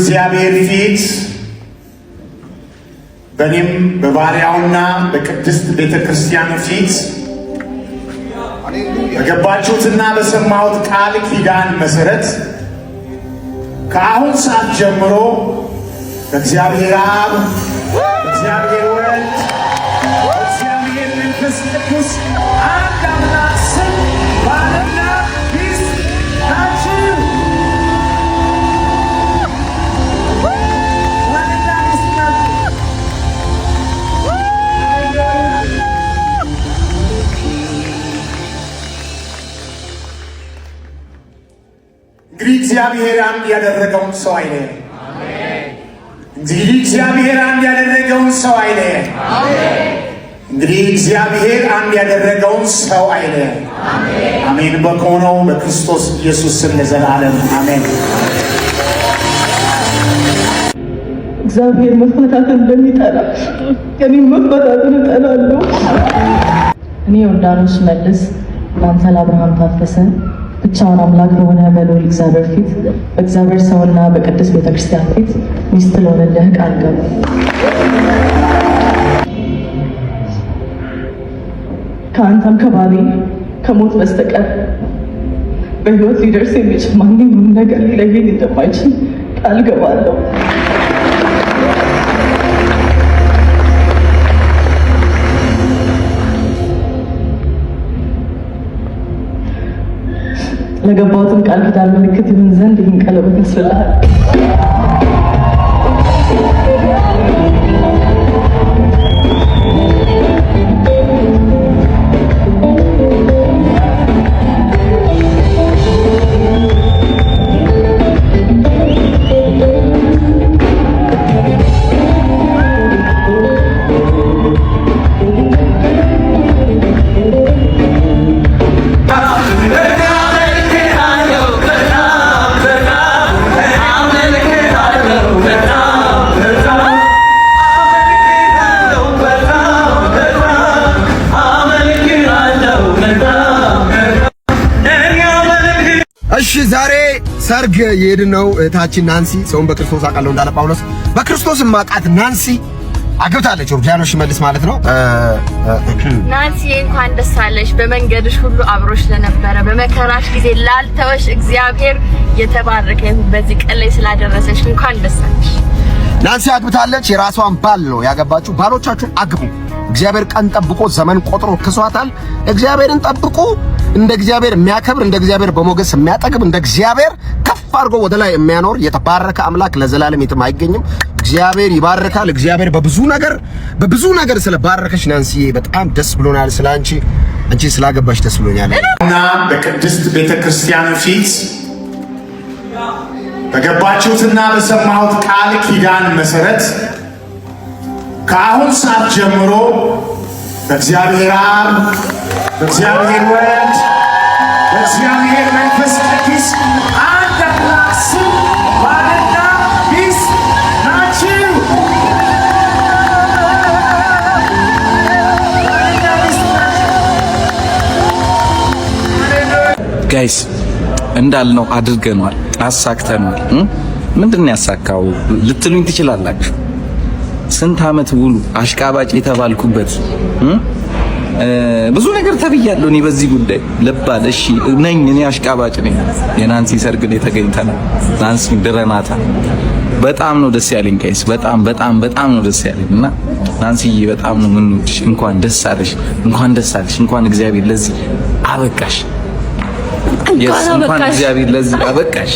እግዚአብሔር ፊት በእኔም በባሪያውና በቅድስት ቤተ ክርስቲያን ፊት በገባችሁትና በሰማሁት ቃል ኪዳን መሰረት ከአሁን ሰዓት ጀምሮ በእግዚአብሔር አብ፣ በእግዚአብሔር ወልድ፣ በእግዚአብሔር መንፈስ ቅዱስ አንድ አምላክ ስም ባልና ሚስት ናችሁ። ባልና ሚስት ናችሁ። እንግዲህ እግዚአብሔር አንድ ያደረገውን ሰው አይለየን። እንግዲህ እግዚአብሔር አንድ ያደረገውን ሰው አይለየን። እንግዲህ እግዚአብሔር አንድ ያደረገውን ሰው አይለየን። አሜን። በሆነው በክርስቶስ ኢየሱስ ስም ለዘላለም አሜን። እግዚአብሔር መፋታትን እንደሚጠላ እኔም መፋታትን እጠላለሁ። እኔ ዮርዳኖስ መልስ ለአንተ ለአብርሃም ታፈሰ ብቻውን አምላክ በሆነ በልዑል እግዚአብሔር ፊት በእግዚአብሔር ሰውና በቅድስት ቤተክርስቲያን ፊት ሚስት ልሆንልህ ቃል ገባሁ። ከአንተም ከባሌ ከሞት በስተቀር በሕይወት ሊደርስ የሚችል ማንኛውም ነገር ሊለየኝ እንደማይችል ቃል ገባለሁ። ለገባሁትም ቃል ኪዳን ምልክት ይሁን ዘንድ ይህን ቀለበት ያስፈልሃል። እሺ፣ ዛሬ ሰርግ የሄድን ነው። እህታችን ናንሲ፣ ሰውን በክርስቶስ አውቃለሁ እንዳለ ጳውሎስ በክርስቶስ ማውቃት ናንሲ አግብታለች። ዮርዳኖስ ሽመልስ ማለት ነው። ናንሲ፣ እንኳን ደስ አለሽ። በመንገድሽ ሁሉ አብሮሽ ለነበረ፣ በመከራሽ ጊዜ ላልተወሽ እግዚአብሔር የተባረከ ይሁን። በዚህ ቀን ላይ ስላደረሰሽ እንኳን ደስ አለሽ። ናንሲ አግብታለች። የራሷን ባል ነው ያገባችው። ባሎቻችሁን አግቡ። እግዚአብሔር ቀን ጠብቆ ዘመን ቆጥሮ ክሷታል። እግዚአብሔርን ጠብቁ። እንደ እግዚአብሔር የሚያከብር፣ እንደ እግዚአብሔር በሞገስ የሚያጠግብ፣ እንደ እግዚአብሔር ከፍ አድርጎ ወደ ላይ የሚያኖር የተባረከ አምላክ ለዘላለም የትም አይገኝም። እግዚአብሔር ይባርካል። እግዚአብሔር በብዙ ነገር ስለባረከሽ ናንሲዬ በጣም ደስ ብሎናል። ስለ አንቺ፣ አንቺ ስላገባሽ ደስ ብሎኛል። እና በቅድስት ቤተ ክርስቲያን ፊት በገባችሁትና በሰማሁት ቃል ኪዳን መሰረት ከአሁን ሰዓት ጀምሮ በእግዚአብሔር አብ፣ በእግዚአብሔር ወልድ፣ በእግዚአብሔር መንፈስ ቅዱስ አንድ አምላክ ስም ባልና ሚስት ናችሁ። ባልና ሚስት ናችሁ። Guys፣ እንዳልነው አድርገነዋል፣ አሳክተነዋል። ምንድን ነው ያሳካው ልትሉኝ ትችላላችሁ። ስንት ዓመት ሙሉ አሽቃባጭ የተባልኩበት፣ ብዙ ነገር ተብያለሁ። እኔ በዚህ ጉዳይ ልባል እሺ ነኝ፣ እኔ አሽቃባጭ ነኝ። የናንሲ ሰርግ ላይ ተገኝተናል። ናንሲ ድረናታል። በጣም ነው ደስ ያለኝ guys፣ በጣም በጣም በጣም ነው ደስ ያለኝ። እና ናንሲዬ፣ በጣም ነው የምንወድሽ። እንኳን ደስ አለሽ፣ እንኳን ደስ አለሽ፣ እንኳን እግዚአብሔር ለዚህ አበቃሽ። Yes፣ እንኳን እግዚአብሔር ለዚህ አበቃሽ።